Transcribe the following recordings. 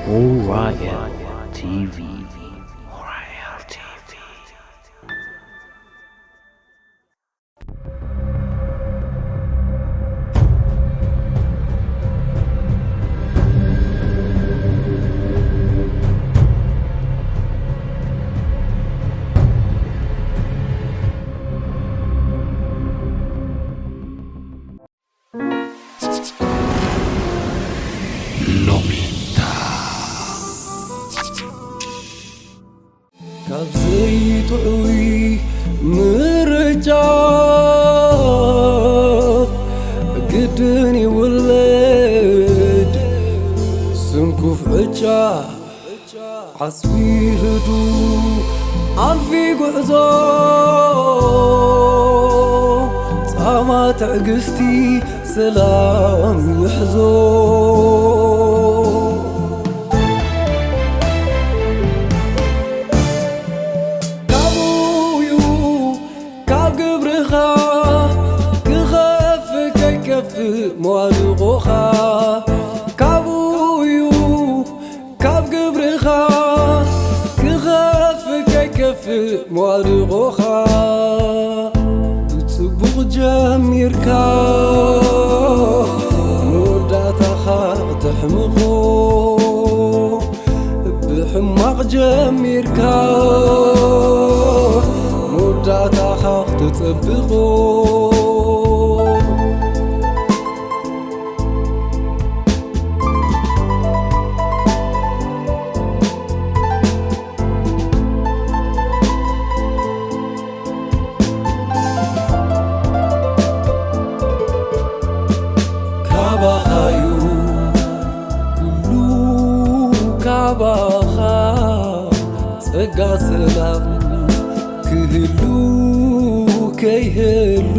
Orion T V. Orion T V. ሎሚታ። ካብ ዘይጥዑይ ምርጫ ግድን ይውለድ ስንኩፍ ዕጫ። ዓስቢ ህዱ ኣልፊ ጉዕዞ ጻማ ትዕግስቲ ሰላም ይሕዞ። ካብኡዩ ካብ ግብርኻ ክኸፍ ከይከፍ መዋድቖኻ። ካብኡዩ ካብ ግብርኻ ክኸፍ ከይከፍ መዋድቖኻ። ብጽቡቕ ጀሚርካ መወዳእታኻ ክተሕምቖ። ብሕማቕ ጀሚርካ መወዳእታኻ ክተጸብቖ። ካባኻዩ ኩሉ ካባኻ ጸጋ ሰላም ክህሉ ከይህሉ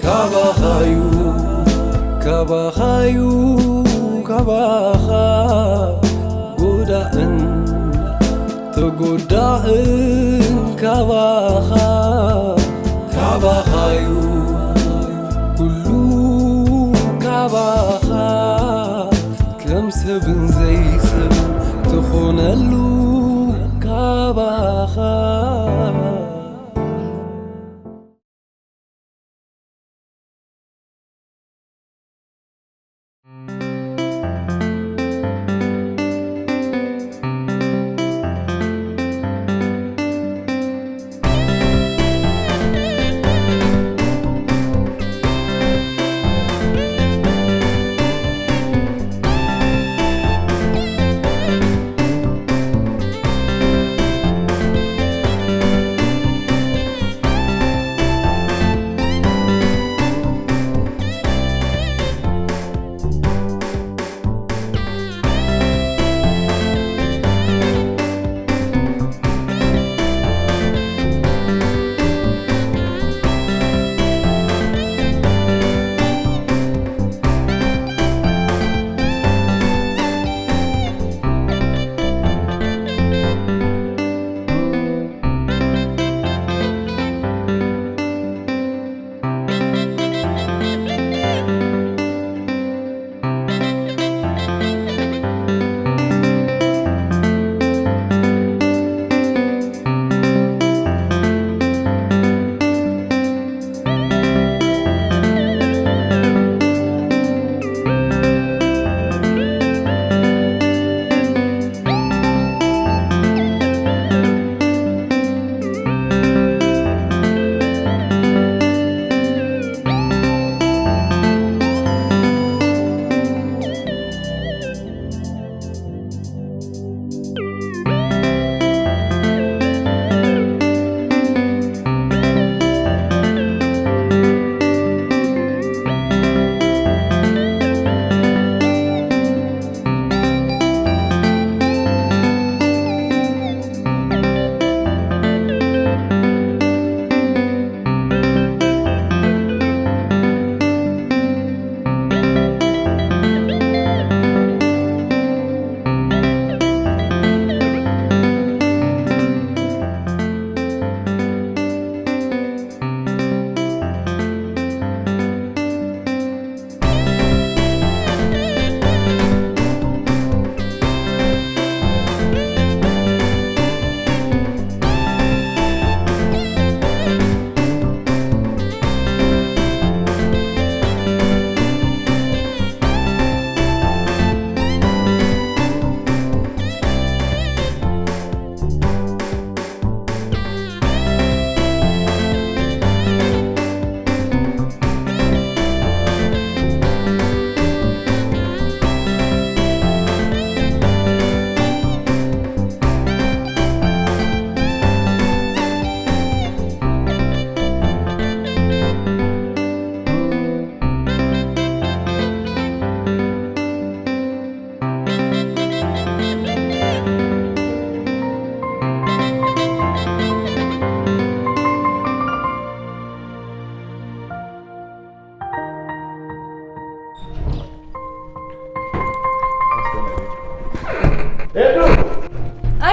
ካባኻዩ ካባኻዩ ካባኻ ጎዳእን ተጎዳእን ካባኻ ካባኻዩ ኩሉ ካባኻ ከም ሰብን ዘይሰብን ትኾነሉ ካባኻ።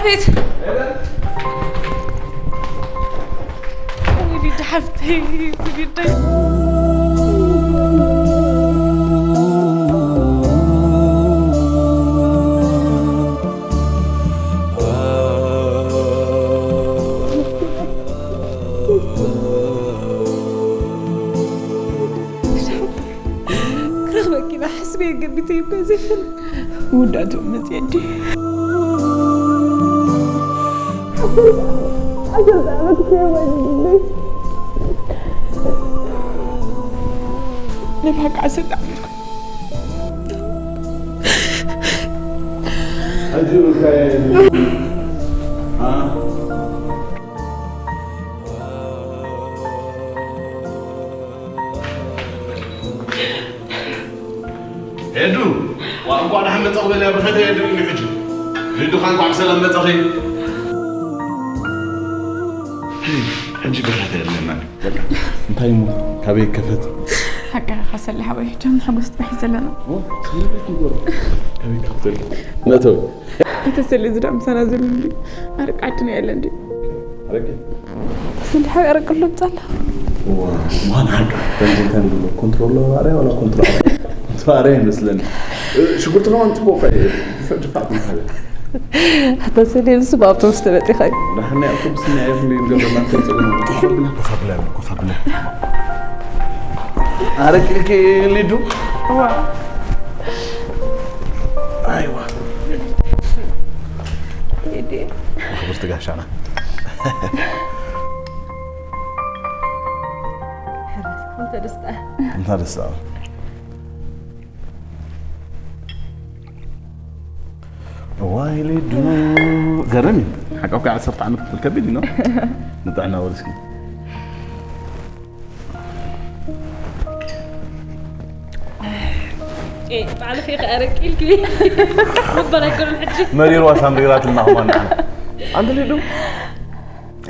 ቤት ወሊድ ሓፍተይ ወሊደይ ክረኽበኪ ኢና ሓስበ ገቢተይ እባ ዘይፈልጥ። ውዳቱ መፅየዲ። ንብሓቂ ዓሰርተ ዓመት። ሕጂ ብካየ ኤዱ፣ ዋ፣ እንኳዕ ደሓን መጻኹ በልያ፣ ብኸተ ኤዱ እዩ ሕጂ። ሊዱኻ እንኳዕ ብሰላም መጻኺ። ሕጂ ብኸተ የለና። በቃ፣ እንታይ እሞ፣ ካበይ ይከፈት? ሓቂ ኢኻ ሰሌ ሓወይ፣ ሕጂ ንሕጎስ ጥራሕ እዩ ዘለና። ኦ፣ ሰሌ ቤት ይጎር። ካበይ ይከፈት? መእተዊ። እቲ ሰሌ ዝዳ ምሳና ዘሎ እንዲ፣ ኣረቂ ዓድና የለ እንዲ። ኣረቂ? ሰሌ ሓወይ ኣረቂ ኣሎ ምጻላ። ዋ፣ ማን ሓቂ? ከምዚ እንታይ ንብሎ? ኮንትሮል ኣርያ ዋላ ኮንትሮል ኣርያ? ኮንትሮል ኣርያ ይመስለኒ። እ፣ ሽጉርቲ ከማን ጽቡቕ እኳ እዩ። ድፋዕ፣ ድፋዕ ትንታለ። ኣታ ሰሌ ንሱ ብኣውቶቡስ ተበጢኻ እዩ። ደሓን ናይ ኣውቶቡስ ናይ ኣየር እንዲ ንገብረና እንታይ ጸገም? ኮፍ ኣብለ፣ ኮፍ ኣብለ፣ ኮፍ ኣብለ። ኣረቂ ኢልኪ ሊዱ? ዋ። ኣይዋ። ኢዲ። ክብርቲ ጋሻና። እንተ ደስታ። እንተ ደስታ። ዋይ ሊዱ። ገርም እዩ። ሓቃውካ ዓሰርተ ዓመት ክትብል ከቢድ እዩ፣ ኖ? ንጥዕና ወልስኪ። ኤ፣ ባዕልኺ ከኣ ኣረቂ ኢልኪ። ምበር ኣይኮነን ሕጂ። መሪርዋ ሳምሪራትና ኸማን ንዓና። ኣንተ ሊዱ፣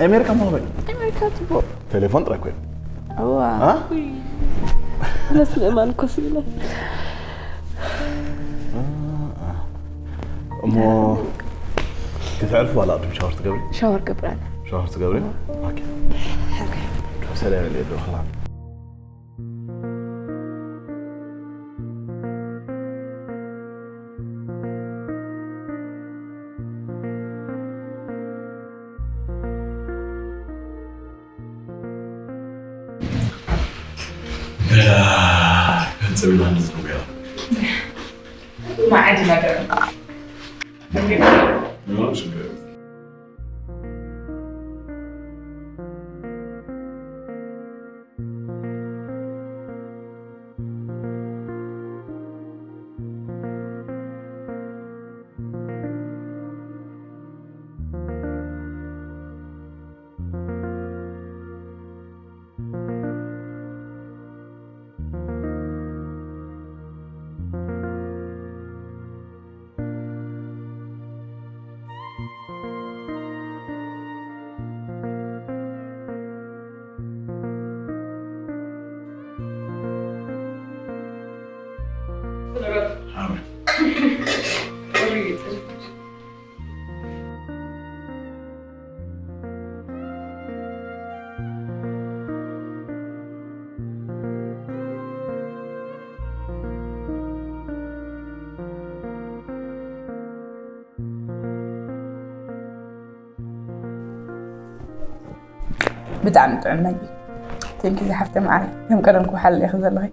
ኣሜሪካ ማበል? ኣሜሪካ ጽቡቕ። ቴሌፎን ጥራይ ኮይኑ። እዋ። አ? ውይ። መስምእማን ኮስ ኢለ። አ፣ አ። እሞ ክትዕርፊ ዋላ ቅድም ሻወር ትገብሪ? ሻወር ገብር ኣነ። ሻወር ትገብሪ? ኦኬ። ኦኬ። ሰላም ኢለ ዶ ኸላ። ገንዘብ ኢልና ንዝብሎ ገይሩ። ማዕድ ነገር። ምንም ችግር የለም። ብጣዕሚ ጥዑም መግቢ። ቴንኪ ዝሓፍተ ማዕረ፣ ከም ቀደም ክውሓል ኢኺ ዘለኺ።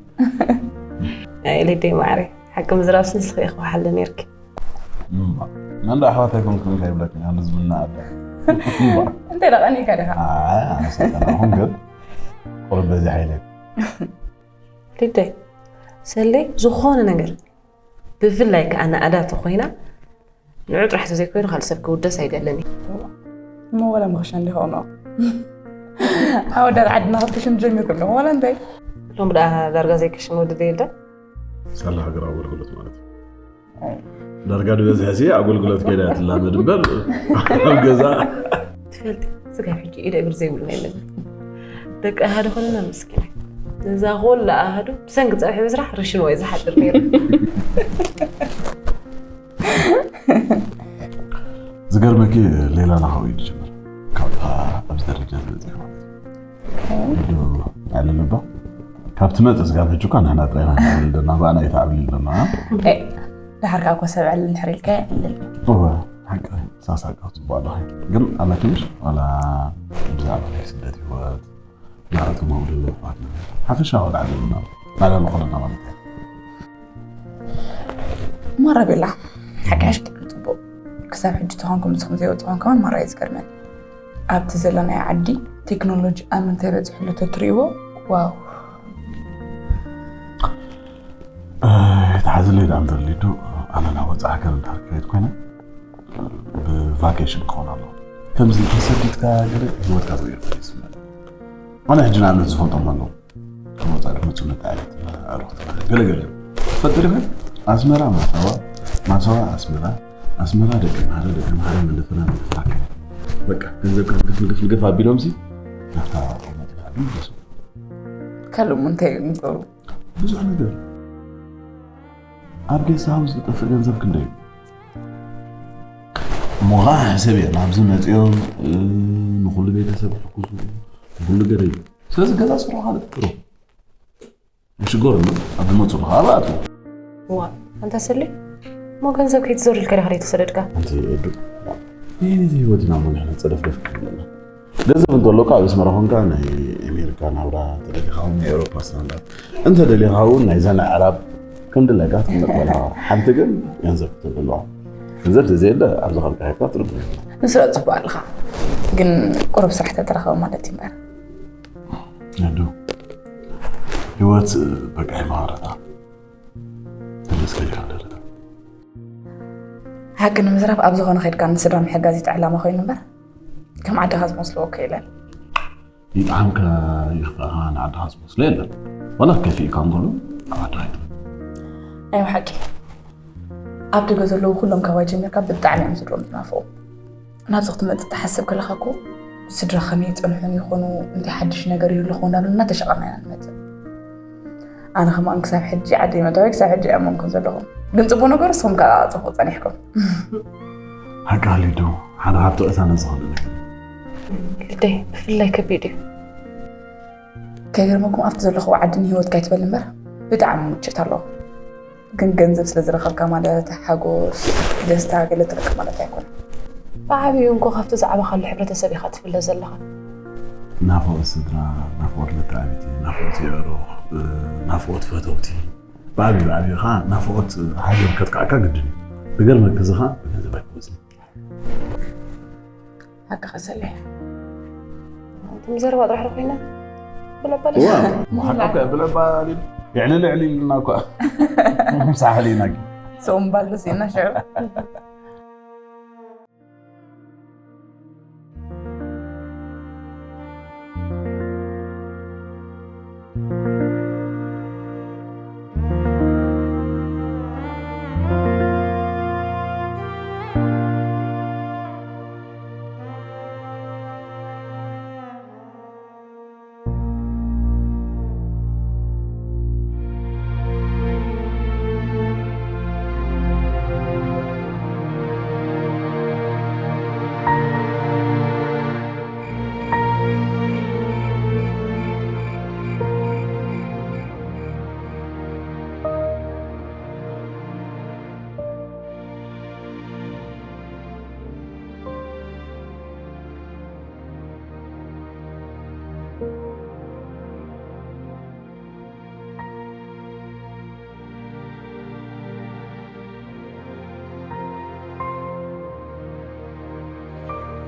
ኣይ፣ ሊደይ ማዕረ፣ ሓቂ ምዝራብስ ንስኺ ኢኺ ክውሓል ነይርኪ። እምባ። መን ደኣ ኣሕዋት ኣይኮንኩምን ከይብለኪ፣ ኣነ ዝምና ኣለ። እምባ። እንታይ ደኣ ቀኒእካ ዲኻ? ኣይ፣ ኣነ ሰይጣን ኣይኮንኩን፣ ግን ቁሩብ በዚሓ ኢለ። ሊደይ፣ ሰሌ ዝኾነ ነገር፣ ብፍላይ ከኣ ንኣዳ ተኾይና፣ ንዑ ጥራሕ ተዘይኮይኑ ካልእ ሰብ ክውደስ ኣይደልን እዩ። እሞ ወላ መኽሸን ዲኻ ኾኖ? ኣወዳት ዓድና ክክሽን ጀሚሩ ኣሎ፣ ወላ እንታይ? ሎም ደኣ ዳርጋ ዘይክሽን ወዲ የለን። ሳላ ሃገራዊ ኣገልግሎት ማለት እዩ። ዳርጋ ዝበዝሐ ሲ ኣገልግሎት ከይዳ ትላመድ እምበር ኣብ ገዛ ትፈልጥ ስጋ ሕጂ ኢደ እግሪ ዘይብሉ ናይ መግቢ ደቂ ኣሃዱ ኮንና ምስኪናይ። ነዛ ኾላ ኣሃዱ ብሰንኪ ጸብሒ ምስራሕ ርሽን ወይ ዝሓድር ነይሩ። ዝገርመኪ ሌላ ናኸው እዩ ዝጅምር ካብታ ኣብዚ ደረጃ ዝበፅሕ ማለት እዩ። ኣለ ልባ ካብ ትመፅእ ስጋብ ሕጂ እኳ ንሕና ጥራይና ንዕልል ደና ብኣና እዩ ተዓብሊል ደና። ድሓር ከዓ እኮ ሰብ ዕልል እንድሕር ኢልካ ይዕልል። እወ ሓቂ ሳሳቃ ፅቡቅ ኣለኺ። ግን ኣለኪ ምሽ ዋላ ብዛዕባ ናይ ስደት ህይወት ናዕቱ መውልሎ ሓፈሻ ወላ ዓለምና ናዳ ንኾነና ማለት እዩ። ማራ ቤላ ሓቂ ሓሽ ብጣዕሚ ፅቡቅ። ክሳብ ሕጂ ተኾንኩም ንስኹም ዘይወፅኹም ከማን ማራ እዩ ዝገርመን። ኣብቲ ዘለናዮ ዓዲ ቴክኖሎጂ ኣምን ተበፅሕሉ ተትርእይዎ ዋው። ተሓዝለይ ዳ እንተሊዱ ኣነ ናብ ወፃእ ሃገር እንድሕር ክኸይድ ኮይነ ብቫኬሽን ክኸውን ኣሎ። ከምዚ ተሰዲድካ ገለ ህይወትካ ዝቕይር ኮይኑ ይስምዐኒ። ኣነ ሕጂ ንኣብነት ዝፈልጦም ኣለዉ። ካብ ወፃእ ዝመፁ መጣዕሊት ኣዕሩኽትና ገለገለ እዮም። ትፈልጥ ዲኻ? ኣስመራ ማሳዋ፣ ማሳዋ ኣስመራ፣ ኣስመራ ደቂ ምሃረ፣ ደቂ ምሃረ መንደፈራ መንደፈራ ከ በቃ ገንዘብ ከም ግፍ ንግፍ ንግፍ ኣቢሎም ሲ ናብታ ቆመት ይሃሉ ይደሱ። ካልእ እንታይ ይግበሩ? ብዙሕ ነገር ኣብ ጌስት ሃውስ ዝጠፍእ ገንዘብ ክንደይ እዩ? እሞ ኸዓ ሕሰብ እየ ናብዚ መፂኦም ንኩሉ ቤተሰብ ሕኩሱ ንኩሉ ገለ እዩ። ስለዚ ገዛ ስርሑ ካልእ ፍጥሩ ይሽገሩ ኣብ ዝመፁ ብኸዓ ብኣቱ ዋ ኣንታ ስሊ እሞ ገንዘብ ከይትዘሩ ኢልካ ዲኻ ዘይተሰደድካ? ኣንቲ ኤዱ ይህ ህይወት ኢና ሞ ንሕና ፀደፍደፍ ክብለና ገንዘብ እንተሎካ ኣብ ኣስመራ ኮንካ ናይ ኣሜሪካ ናብራ ተደሊኻ እውን ናይ ኤውሮፓ ስታንዳርድ እንተደሊኻ እውን ናይ ዘን ኣዕራብ ከም ድላይካ ትመቅበላ ሓንቲ ግን ገንዘብ ክትህልዋ ገንዘብ ተዘየለ ኣብዚ ከልካ ሄድካ ትርጉም የብላ ንስራ ፅቡቅ ኣለኻ ግን ቁሩብ ስራሕ ተተረኸበ ማለት እዩ እምበር ነዱ ህይወት በቃ ይመሃረታ ተመስገን ይሓደረታ ሓቂ ንምዝራብ ኣብ ዝኾነ ከድካ ንስድራ ምሕጋዝ ይጥዕላማ ኮይኑ እምበር ከም ዓድኻ ዝመስልዎ እኮ የለን ይጥዓምካ ይኽፍእኻ ንዓድኻ ዝመስሎ የለን ዋላ ከፊእካ እንከሎ ኣብ ዓድኻ ይጥዕም ናይ ብሓቂ ኣብ ደገ ዘለዉ ኩሎም ካባይ ጀሚርካ ብጣዕሚ እዮም ስድሮም ዝናፍቑ ናብዚ ክትመፅእ ትሓስብ ከለኻ እኮ ስድራ ከመይ ይፀንሑን ይኾኑ እንታይ ሓድሽ ነገር ይህሉ ኾ እንዳበልና እናተሸቐልና ኢና ንመፅእ ኣነ ከማን ክሳብ ሕጂ ዓደይ መእተወይ ክሳብ ሕጂ ኣይኣመንኩን ዘለኹ ግን ፅቡቅ ነገሩ ንስኹም ከዓ ፅቡቅ ፀኒሕኩም ሓቃ ሊዱ ሓደ ካብቲ ቅሳነት ዝኽእል ነገር ግልደይ ብፍላይ ከቢድ እዩ ከይገርመኩም ኣብቲ ዘለኹዎ ዓዲ ንሂወት ካይትበል እምበር ብጣዕሚ ምችት ኣለዎ ግን ገንዘብ ስለ ዝረኸብካ ማለት ሓጎስ ደስታ ገለ ትረክብ ማለት ኣይኮነ ብዓብዩ እንኮ ካብቲ ዛዕባ ካሉ ሕብረተሰብ ኢኻ ትፍለ ዘለኻ ናፍቆት ስድራ ናፍቆት መተዓቢቲ ናፍቆት የዕሩኽ ናፍቆት ፈተውቲ ብዓብዩ ብዓብዩ ከዓ ናፍቆት ሃገር ከጥቃዕካ ግድን እዩ ብገርመክ እዚ ከዓ ብገንዘብ ኣይክወፅን ሓቅኻ ሰለያ ትም ዘረባ ጥራሕ ኮይና ብለባ ብለባ የዕልል ዕልልና እኳ ሳሕል ኢና ሰው ምባል ደስ ኢና ሽዑ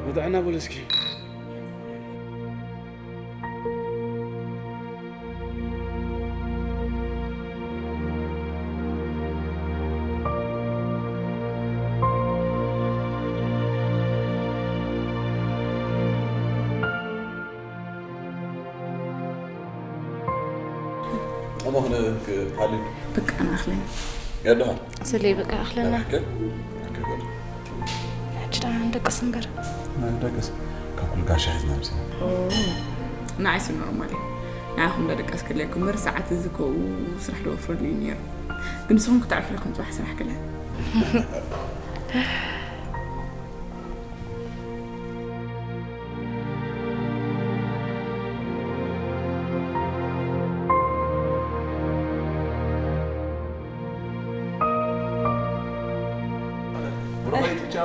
ወጥዕና በሉ እስኪ እሞ ክነ ክሓልል በቃ ንኣኽለና ያድኻ ስሌ በቃ ኣኽለና ከ ከበል ሕጂ ደኣ ንደቅስ እምበር ደቅስ ካብ ኩልካ ሻሂ ዝናብሲ ንዓይሲ ኖርማል እዩ ንዓኹም ዶ ደቀስ ክለኩም እምበር ሰዓት እዚ ከኡ ስራሕ ዶ ወፍረሉ እዩ ነይሩ ግን ንስኹም ክትዕርፉ ኢኹም ፅባሕ ስራሕ ክለ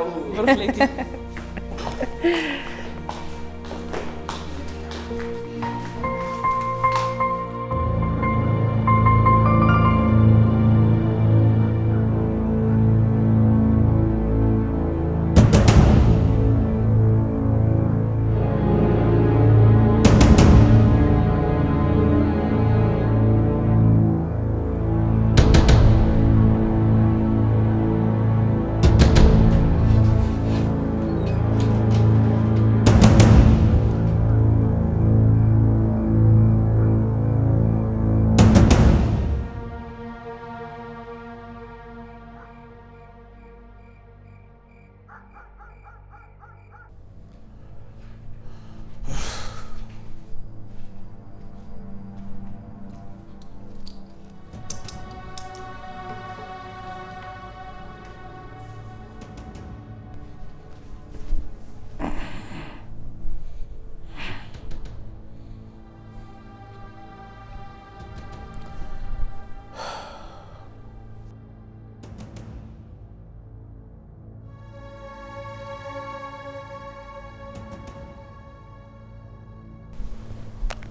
ብሩኽ ለይቲ።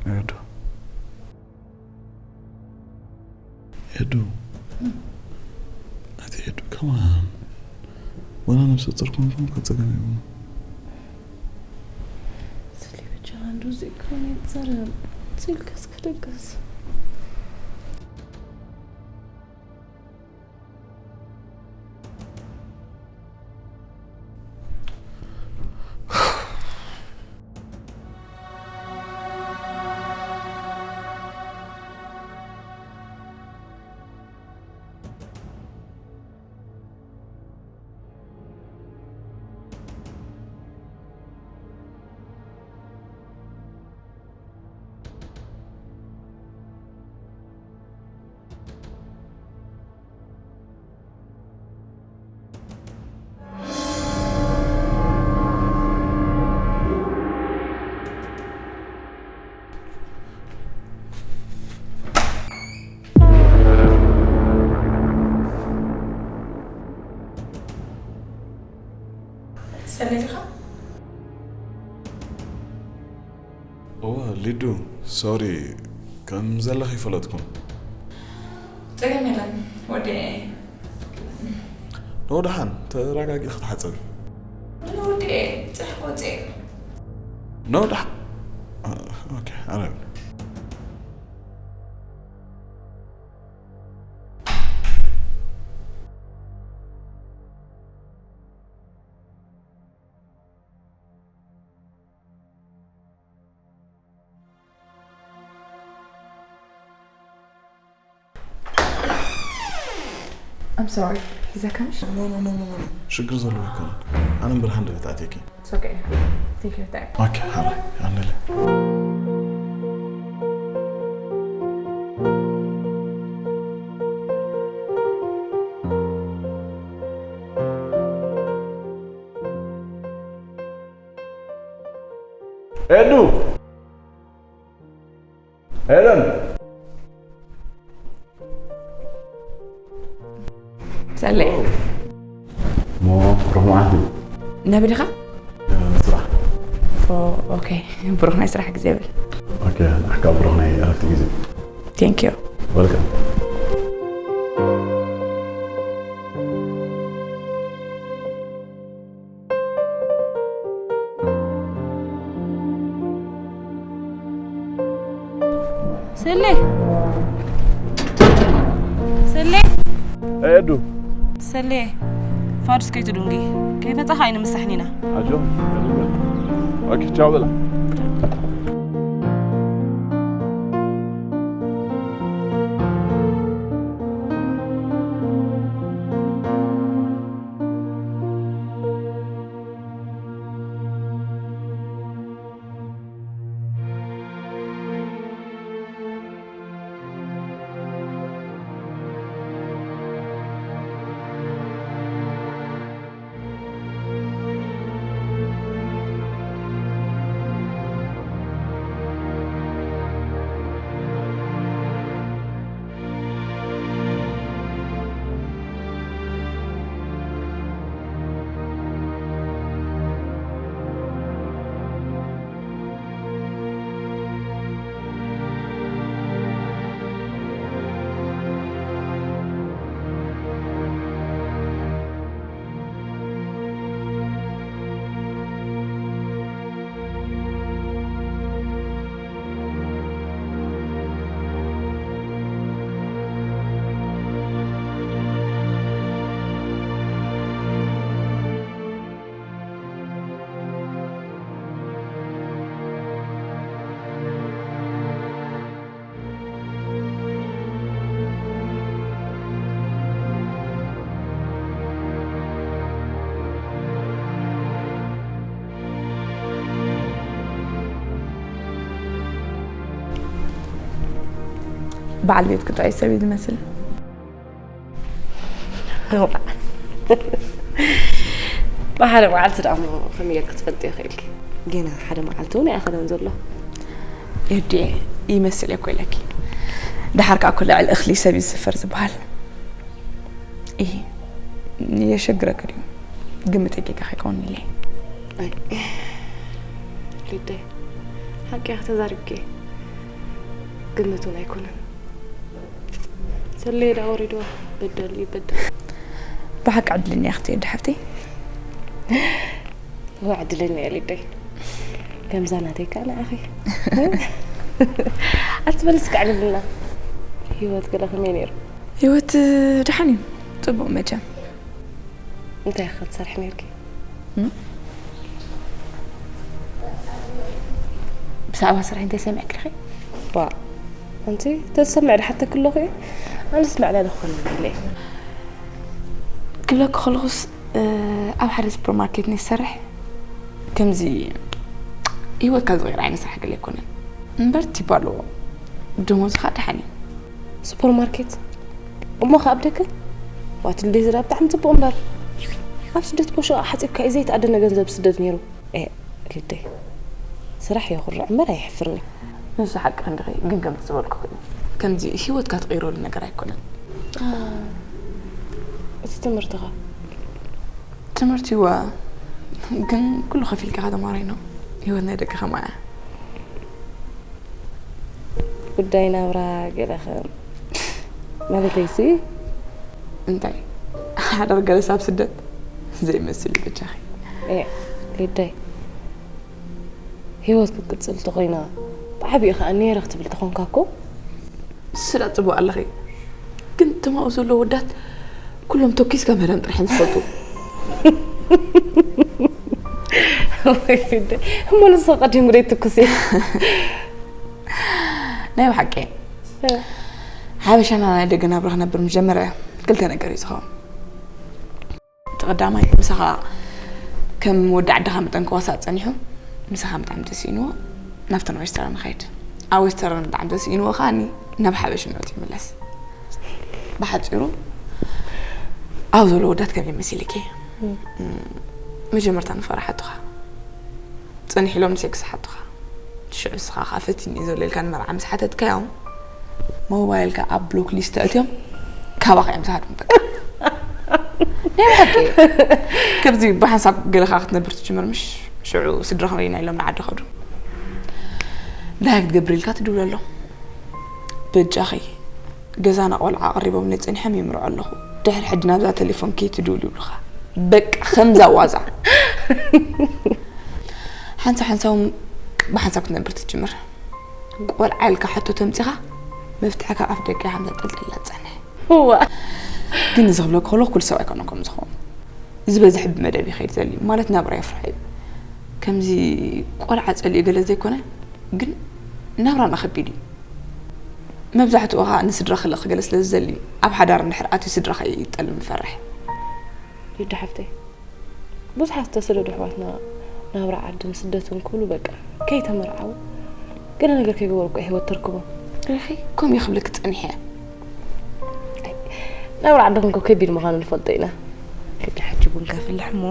ኤዱ። ኤዱ። ኣቲ ኤዱ፣ ከማን። ወላ ነብሰ ጡር ኮንኩም ከጸገም ይብሉ። ስሊ ብቻ አንዱ ዘይኮነ ይጸረም። ስልክ እስከ ደገስ። ሰለ ዲኻ? እወ፣ ሊዱ፣ ሶሪ፣ ከም ዘለኺ ይፈለጥኩ። ጸገም የለን፣ ወዲኤ። ኖ፣ ደሓን፣ ተረጋጊ ክትሓጸቢ። ኖ፣ ወዲኤ፣ ጽሕ ቆጽኤ። ኖ፣ ደሓን። ኦኬ፣ ኣረብ። I'm sorry. ሒዘካ ምሽ? ኖ፣ ኖ፣ ኖ፣ ኖ፣ ኖ፣ ኖ። ሽግር ዘለዎ ኣይኮነን። ኣነ እምበር ሃንደበት ኣትየኪ። It's okay. Take your time. ኦኬ፣ ሓራይ፣ ኣነለ። ኤዱ! ኤደን! ሰለይ። ሞ ርሑማት እዩ። ናበይ ዲኻ? ስራሕ። ኦ፣ ኦኬ። ብሩኽ ናይ ስራሕ ግዜ ብል። ኦኬ፣ ንዓካ ብሩኽ ናይ ዕረፍቲ ግዜ። Thank you። Welcome። ሰሌ! ሰሌ! ኤዱ! ሰሌ! ፋዱስ ከይትዱንጊ። ከይመጻኻ ኣይንምሳሕን ኢና። ኣጆ፣ ኦኬ፣ ቻው በላ። በዓል ቤት ክትርኢ ሰብ እዩ ዝመስል። ብሓደ መዓልቲ ደኣ እሞ ከመይ ጌርኪ ክትፈልጢ ይኽእልኪ? ጌና ሓደ መዓልቲ እውን ኣይኣኸለን ዘሎ። የዲኤ ይመስል እኮ ኢለኪ። ደሓር ከዓ እኮ ልዕሊ እኽሊ ሰብ እዩ ዝስፈር ዝበሃል። ይሄ የሸግረክ ድዩ? ግምት ጌጋ ከይከውን ኢለ። ኣይ፣ ሊደይ፣ ሓቂ ኢኺ ተዛሪብኪ። ግምት እውን ኣይኮነን። ሰለየ ደኣ ወሪድዋ። በደል እዩ በደል። ብሓቂ ዕድለኛ ኢኺ ትወዲ ሓፍተይ። እዋ ዕድለኛ እየ ሊደይ። ከምዛ ናተይ ከዓ ንዓኺ። ኣትበል እስከ ዕልልና። ህይወት ገለ ከመይ ነይሩ? ህይወት ደሓን እዩ። ጽቡቕ መቸም። እንታይ ኢኺ ክትሰርሒ ነይርኪ? ብዛዕባ ስራሕ እንታይ ሰሚዕኪ ዲኺ? ዋ፣ ኣንቲ ተዝሰምዕ ድሓተኪ ኣለኹ እየ። ኣነስ መዕለሊ ክኾነኒ ኢለ እየ። ክብለኪ ከለኹስ፣ እ፣ ኣብ ሓደ ሱፐርማርኬት ናይ ዝሰርሕ ከምዚ ህይወትካ ዝቕይር ዓይነት ስራሕ ገለ ኣይኮነን። እምበር ቲፕ ኣለዎ። ደሞዝ ኸኣ ደሓን እዩ። ሱፐርማርኬት? እሞ ኸኣ ኣብ ደገ? ዋት ልደይ ዝዳ ብጣዕሚ ጽቡቕ እምበር። ኣብ ስደት ቦሾ ሓጺብካ እዩ ዘይተኣደነ ገንዘብ ስደት ነይሩ። ኤ፣ ልደይ። ስራሕ የኹርዕ እምበር ኣየሕፍርን እዩ። ንሱ ሓቂ ክንድኺ፣ ግን ከምቲ ዝበልኩኺ እዩ። ከምዚ ህይወትካ ትቕይረሉ ነገር ኣይኮነን። እሞ እቲ ትምህርትኻ? ትምህርቲ እወ፣ ግን ኩሉ ከፊልካ ኢኻ ተማሃራይ ነው። ህይወት ናይ ደቂ ከማያ። ጉዳይ ናብራ ገለኸ ማለተይሲ እንታይ ሓደር ገለስ ኣብ ስደት ዘይመስል እዩ በጃኺ። ኤ፣ ሊደይ፣ ህይወት ክትቅጽል ተኾይና ብዓቢኡ ኸኣ ነይረ ክትብል ተኾንካ እኮ። ስለ ጽቡቕ ኣለኺ። ግን እቶም ኣብኡ ዘለዉ ወዳት ኩሎም ተኪስካ ምህዳም ጥራሕ እዮም ዝፈልጡ። ወይ ሊደይ፣ እሞ ንሱ ቀዲሙ ደይ ትኩስ እዩ። ናይ ብሓቂ። እ። ሓበሻና ናይ ደገ ናብራ ክነብር ምስ ጀመረ ክልተ ነገር እዩ ዝኸውን። እቲ ቀዳማይ ምሳኻ ከም ወዲ ዓድኻ መጠን ክዋሳእ ጸኒሑ፣ ምሳኻ ብጣዕሚ ተስኢንዎ ናብተን ዌስተርን ንኸይድ። ኣብ ዌስተርን ብጣዕሚ ተስኢንዎ ከኣኒ ናብ ሓበሽነት ይምለስ። ብሓጺሩ ኣብ ዘሎ ወዳት ከመይ መሲልኪ? እም። እም፣ መጀመርታ ንፈራሓቱኻ። ጽንሕ ኢሎም ሴክስ ሓቱኻ። ሽዑ ንስኻ ኸኣ ፈቲኒ ዘሎ ኢልካ ንመርዓ ምስ ሓተትካዮም፣ ሞባይልካ ኣብ ብሎክ ሊስት ኣእትዮም ካባኻ እዮም ዝሃድሙ በቃ። ናይ ብሓቂ። ከምዚ ብሓንሳብ ገለ ኸኣ ክትነብር ትጅምር ምሽ? ሽዑ ስድራ ከመይ ኢና ኢሎም ንዓዲ ኸዱ። እንታይ ክትገብር ኢልካ ትድውለሎም? በጃኺ፣ ገዛና ቆልዓ ኣቕሪቦምለይ ጸኒሖም ይምርዖ ኣለኹ። ድሕሪ ሕጂ ናብዛ ቴሌፎን ከይትድውል ይብሉኻ። በቃ ከምዛ ዋዛ። ሓንሳብ ሓንሳብ ብሓንሳብ ክትነብር ትጅምር። ቆልዓ ኢልካ ሕቶ ተምጺኻ መፍትሕካ ኣፍ ደገ ኢኻ ተንጠልጢላ ትጸንሕ። እዋ። ግን እዚ ክብለካ ከለኹ ኩሉ ሰብ ኣይኮነን ከምኡ ዝኸውን። ዝበዝሕ ብመደብ ይኸይድ ዘሊ ማለት ናብራ የፍርሖ እዩ። ከምዚ ቆልዓ ጸሊኡ ገለ ዘይኮነ፣ ግን ናብራና ከቢድ እዩ። መብዛሕትኡ ኸኣ ንስድራ ክልእኽ ገለ ስለ ዝዘሊ፣ ኣብ ሓዳር እንድሕር ኣትዩ ስድራ ከይጠልም ይፈርሕ። ሊዱ ሓፍተይ፣ ብዙሓት ዝተሰደዱ ኣሕዋትና ናብራ ዓድን ስደትን ክብሉ በቃ ከይተመርዓዉ ገለ ነገር ከይገበሩ እኮ ህይወት ተርክቦም። ርኺ፣ ከምኡ እዩ ክብለኪ ጸኒሐ እየ። ናብራ ዓድኹም እኮ ከቢድ ምዃኑ ንፈልጦ ኢና። ክዲ ሕጂ ቡን ከፍልሕ እሞ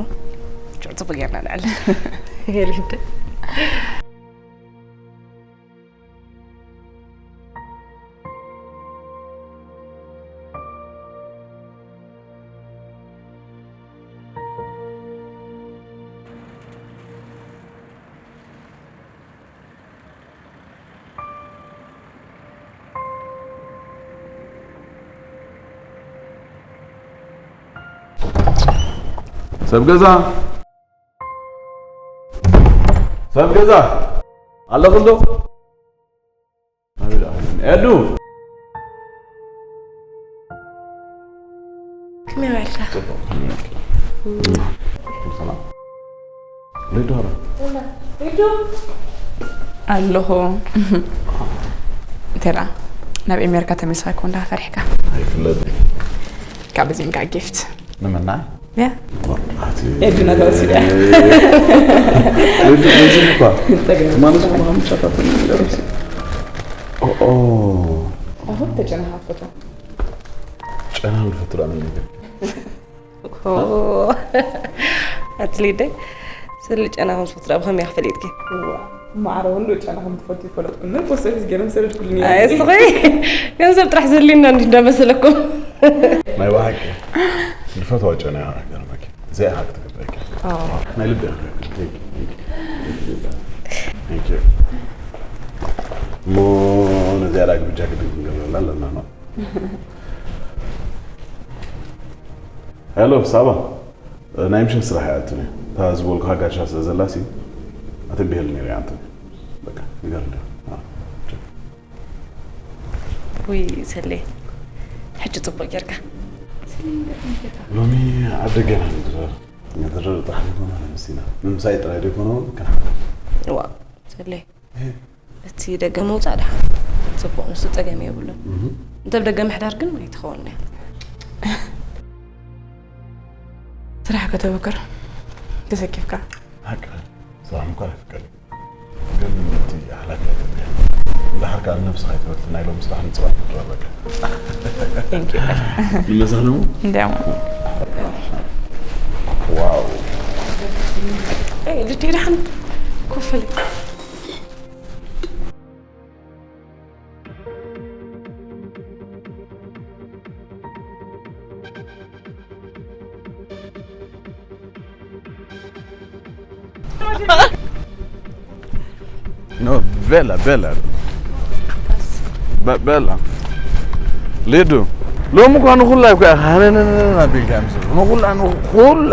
ሽዑ ጽቡቅ ጌርና ንዕልል። የሊድ። ሰብ ገዛ፣ ሰብ ገዛ ኣለኹ እንዶ? ኣቤት፣ ኣቤት። ኤዱ፣ ከመይ ውዕልካ? ጽቡቕ። ሰላም። ሪዱ፣ ሪዱ። ኣለኹ። እንተ ደኣ ናብ ኤሜሪካ ተመሊስካ እኮ እንዳ ፈሪሕካ። ኣይፍለጥን። ካብ እዚ እንካ ጊፍት። ንምና? ያ። ወርቃት። ኤዱ ናታ ወሲዳ። ኤዱ፣ ነዚ እኳ። ጸገም። ማለት እኮ ምናምን ጫፋት ነገር። ኦ፣ ኦ። ኣሁን ተጨናሃፈቶ ጨና ንፈትራ ምን ነገር ኣትሊደይ ስሊ ጨና ከም ዝፈትራ ብኸመይ ክፈልጥኪ ማዕረ ሁሉ ጨና ከም ትፈቱ ይፈለጥኩ ምን ፖስት ኦፊስ ገይሮም ሰደድኩልኒ ኣይ እስኺ ገንዘብ ጥራሕ ዘድልየና እንዲ እንዳመሰለኩም ናይ ብሓቂ ዝፈትዋ ጨና ገርመኪ እዚኣ ሓቂ ትገብረኪ ናይ ልቢ Thank you እሞ ነዚኣ ዳግም ብጃ ግድን ክንገብረላ ኣለና ነው ሄሎ ሳባ ናይ ምሸት ስራሕ እያ ኣትኒ እታ ዝበልኩኻ ጋሻ ስለ ዘላሲ ኣተንቢሀል ነይረ ኣንተ በቃ ንገር እንዲ ውይ ሰሌ ሕጂ ፅቡቅ ጌርካ ሎሚ ኣብ ደገና ንግበር ንድረር ጣሕሊ ኮና ንምስና ንምሳይ ጥራይ ደይኮነ እውን ከና ዋ ሰሌ እቲ ደገ ምውፃእ ደሓን ፅቡቅ ንሱ ፀገም የብሉን እንተ ብደገ ምሕዳር ግን ኣይትኸውን እያ ስራሕ ከተበክር ተሰኪፍካ ሓቂ ስራሕ ምኳን ኣይፍቀድ ግን እቲ ሓላፊ ኣይገብር እንዳሓርካ ኣብ ነብስኻ ይትበልቲ ናይ ሎም ስራሕ ንፅባሕ ትረበካ ንመሳኽለሙ እንዲያው ዋው ልደይ ደሓን ኮፈል No, bella, bella. Be- bella. ሊዱ ሎሚ እኳ ንኩላ እኳ ሃነነነን ኣቢልካ ምስ ንኩላ ንኩላ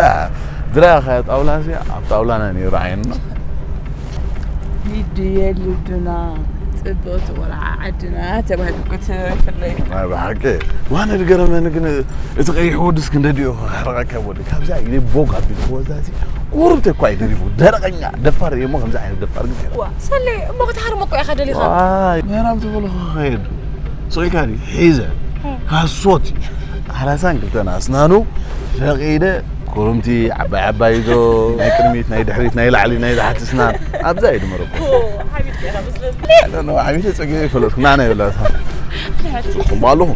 ድራኻ ጣውላ ሲ ኣብ ጣውላና ነይሩ ዓይንና ሊድየ ሊዱና ፅብቕቲ ቆልዓ ዓድና ተባሂሉ ክትፍለይ ናይ ብሓቂ ዋነ ዝገረመኒ ግን እቲ ቀይሕ ወድስ ክንደዲኡ ክሕረቐካ ወዲ ካብዚኣ ኢለ ቦግ ኣቢሉ ክወዛሲ ቁሩብ ተኳ ይደሪቡ ደረቐኛ ደፋር እየ እሞ ከምዚ ዓይነት ደፋር ግን ኣይረ- ሰሌ እሞ ክትሃርሞ እኮ ኢኻ ደሊኻ ዋይ ምዕራብ ዝበልኹ ክኸይድ ስቕ ኢልካ ድዩ ሒዘ ካሶት ሓላሳን ክልተን ኣስናኑ ፈቒደ ኩርምቲ ዓባይ ዓባይ ዶ ናይ ቅድሚት ናይ ድሕሪት ናይ ላዕሊ ናይ ታሕቲ ስናን ኣብዛ እዩ ድመረኩ ሓቢት ገና መስለኒ ሓቢተ ፀገ ይፈለጥኩ ናና ይብላታ ጽኹም ኣለኹ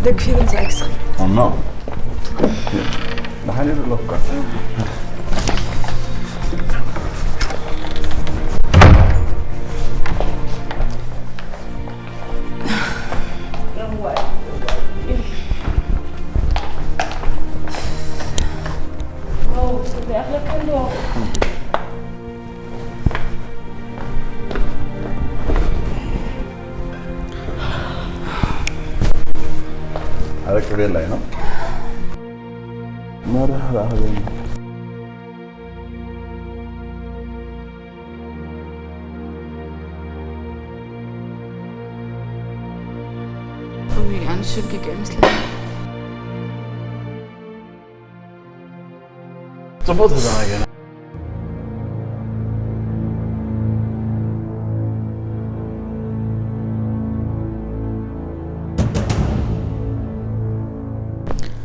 ደግፊ ብንዛይ ክስኺ ኖ ደሓን ይብለካ ኣረቂ ቤላይ ነው መርህ ራህበን ውይ ኣነ ሸጊገ ይመስለኒ ጽቡቅ ተዘናገና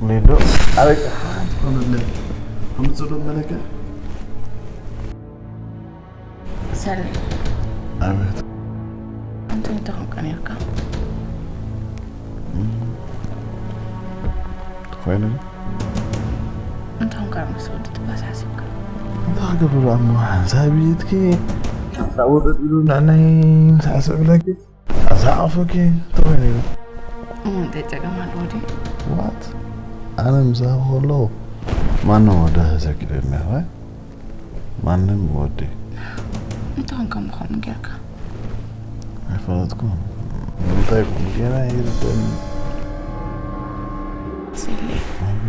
ሊንዶ ኣበይ ሓንቲ ኮነለ ከምጽዶ መለከ ሰኒ ኣቤት እንታይ እንታይ ኾንካ ነርካ ኮይኑ እንታይ ኾንካ ምስ ወዲ ትባስ ሓሲብካ እንታይ ክገብር እሞ ሓንሳብ ኢድኪ ሓንሳብ ወጠጥ ኢሉ ንዕናይ ንሳዕስዕ ብለኪ ሓንሳብ ዓፈኪ እንታይ ኮይኑ ኢሉ እንታይ ጸገም ኣለዎ ድዩ ዋት ኣነ ምሳኺ ከለኹ ማንም ወዲ ዘኪደኒ ማንም ወዲ እንታይ ኾንካ ምዃኑ ጌርካ ኣይፈለጥኩ እንታይ ኮን ጌና ይርደኒ ስለ ካብ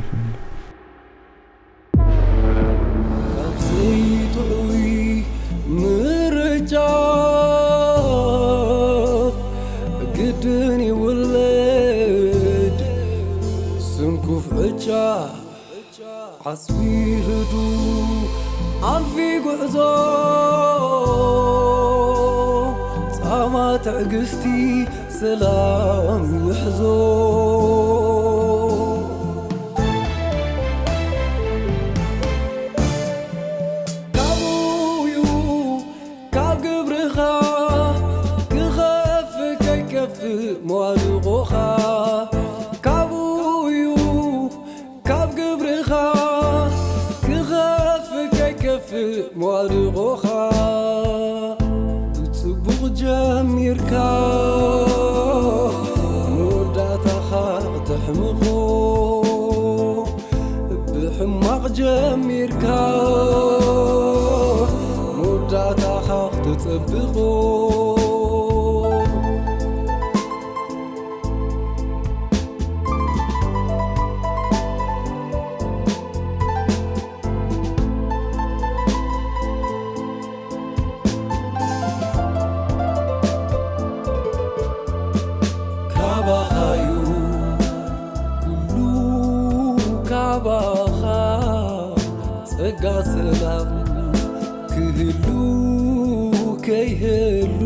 ዘይጥዑይ ምርጫ ግድን ይውለድ ስንኩፍ ዕጫ ዓስቢ ህዱ ኣንፊ ጉዕዞ ጻማ ትዕግስቲ ሰላም ይሕዞ። ካብኡዩ ካብ ግብርኻ ክኸፍእ ከይከፍእ መዋድቖኻ። ካብኡዩ ካብ ግብርኻ ክኸፍእ ከይከፍእ መዋድቖኻ። ብጽቡቕ ጀሚርካ መወዳእታኻ ክተሕምቖ፣ ብሕማቕ ጀሚርካ መወዳእታኻ ክተጸብቖ። ካባኻዩ ኩሉ፣ ካባኻ ጸጋ ሰላም ክህሉ ከይህሉ